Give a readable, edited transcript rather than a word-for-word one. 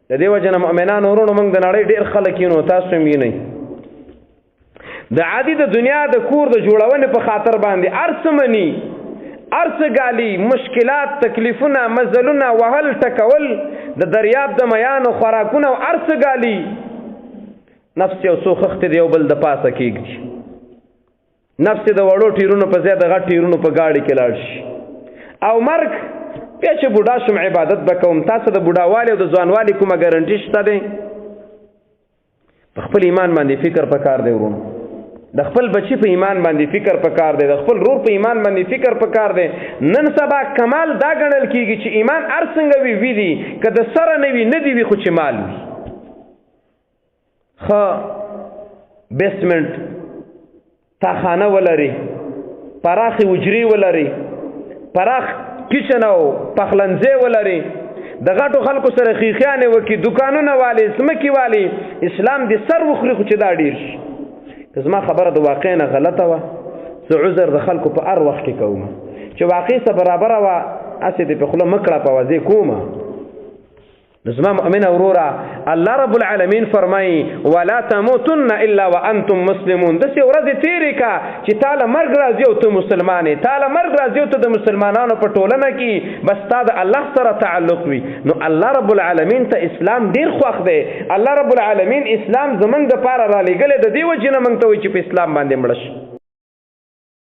د دې وجه نه مؤمنانو ورونو، موږ د نړۍ ډېر خلک یو، تاسو هم وینئ، د عادي د دنیا د کور د جوړونې په خاطر باندې ارڅ مني، ارڅ غالي، مشکلات، تکلیفونه، مزلونه، وهل ټکول، د دریاب د میانو خوراکونه او ارڅ غالي. نفس یو څو خخت دی یو بل د پاسه کېږي، نفس د وړو ټیرونو په ځای د غټ ټیرونو په گاډي کې لاړ شي. او مرګ بیا چې بوډا شم عبادت به کوم. تاسو د بوډاوالي او د ځوانوالي کومه ګارنټي شته دی؟ په خپل ایمان باندې فکر پکار دی ورونو، د خپل بچی په ایمان باندې فکر پکار دی، د خپل رور په ایمان باندې فکر پکار دی. نن سبا کمال دا ګڼل کیږي چې ایمان هر څنګه وي وي دي، که د سره نه وي نه دی وي، خو چې مال وي، ښه بیسمنټ تاخانه ولري، پراخې حجرې ولري، پراخ کچن او پخلنځی ولري، د غټو خلکو سره خیخیانې وکړي، دکانونه والي، ځمکې والي، اسلام دې سر وخوري، خو چې دا ډېر شي. که زما خبره د واقع نه غلطه وه، زه عذر د خلکو په هر وخت کې کوم. چې واقع سره برابره وه، هسې دې په خوله مه کړه، په وضع کومه. زما مؤمن وروره، الله رب العالمین فرمایي ولا تموتن الا وانتم مسلمون. داسې ورځې تېرې کا چې تاله مرګ راځي او ته مسلمان یې، تاله مرګ راځي او ته د مسلمانانو په ټولنه کې بس تا د الله سره تعلق وي. نو الله رب العالمین ته اسلام ډیر خوښ دی. الله رب العالمین اسلام زمونږ دپاره رالیږلی، د دې وجې نه موږ ته وایي چې په اسلام باندې مړه شي.